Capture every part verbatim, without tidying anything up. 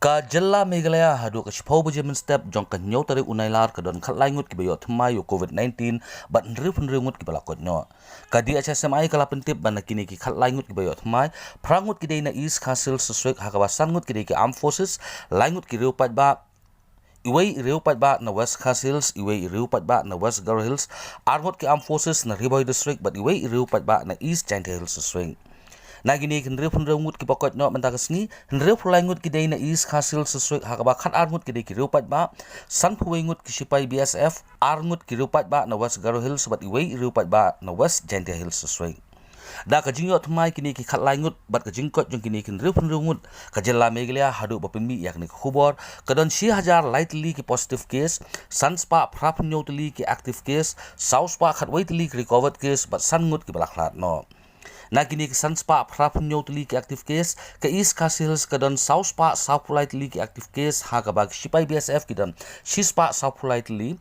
Ka jylla Meghalaya haduh ka shiphew baje mynstep jong ka hynñiew tarik u Nailar ka don khatlai ngut kiba ïoh thymmai ïa u COVID nineteen bad hynriew hynriew ngut kiba la koit noh. Ka D H S M I ka la pyntip ba na kine ki khatlai ngut kiba ïoh thymmai, phra ngut ki dei na East Khasi Hills District, ha kaba san ngut ki dei ki Armed Forces, lai ngut ki riew paidbah, iwei i riew paidbah na West Khasi Hills, iwei i riew paidbah na West Garo Hills, ar ngut ki Armed Forces na Ri Bhoi District bad iwei i riew paidbah na East Jaintia Hills District. Na kine ki hynriew hynriew ngut kiba koit noh mynta ka sngi, hynriew phew lai ngut ki dei na East Khasi Hills District, ha kaba khatar ngut ki dei ki riew paidbah, san phew wei ngut ki shipai B S F, ar ngut ki riew paidbah na West Garo Hills bad iwei i riew paidbah na West Jaintia Hills District. Da ka jingïoh thymmai kine ki khatlai ngut bad ka jingkoit jong kine ki hynriew hynriew ngut, ka jylla Meghalaya haduh ba pynmih ïa kane ka khubor ka don shi hajar lai tylli ki positive case, san spah phra phew hynñiew tylli ki active case, saw spah khatwei tylli ki recovered case bad san ngut kiba la khlad noh. Na kine ki san spah phra phew hynñiew tylli ki active case, ka East Khasi Hills ka don saw spah saw phew lai tylli ki active case, ha kaba ki shipai B S F ki don shi spah saw phew lai tylli,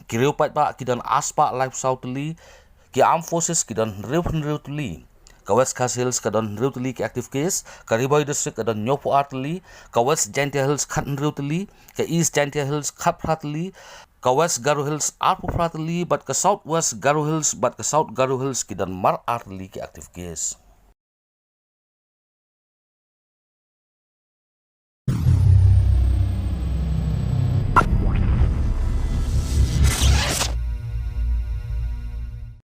ki riew paidbah ki don ar spah lai phew saw tylli, ki Armed Forces ki don hynriew hynriew tylli, ka West Khasi Hills ka don hynriew tylli ki active case, ka Ri Bhoi District ka don hynñiew phew ar tylli, ka West Jaintia Hills khat hynriew tylli, ka East Jaintia Hills khat phra tylli, ka West Garo Hills ar phew phra tylli bad ka South West Garo Hills bad ka South Garo Hills ki don mar ar tylli ki active case.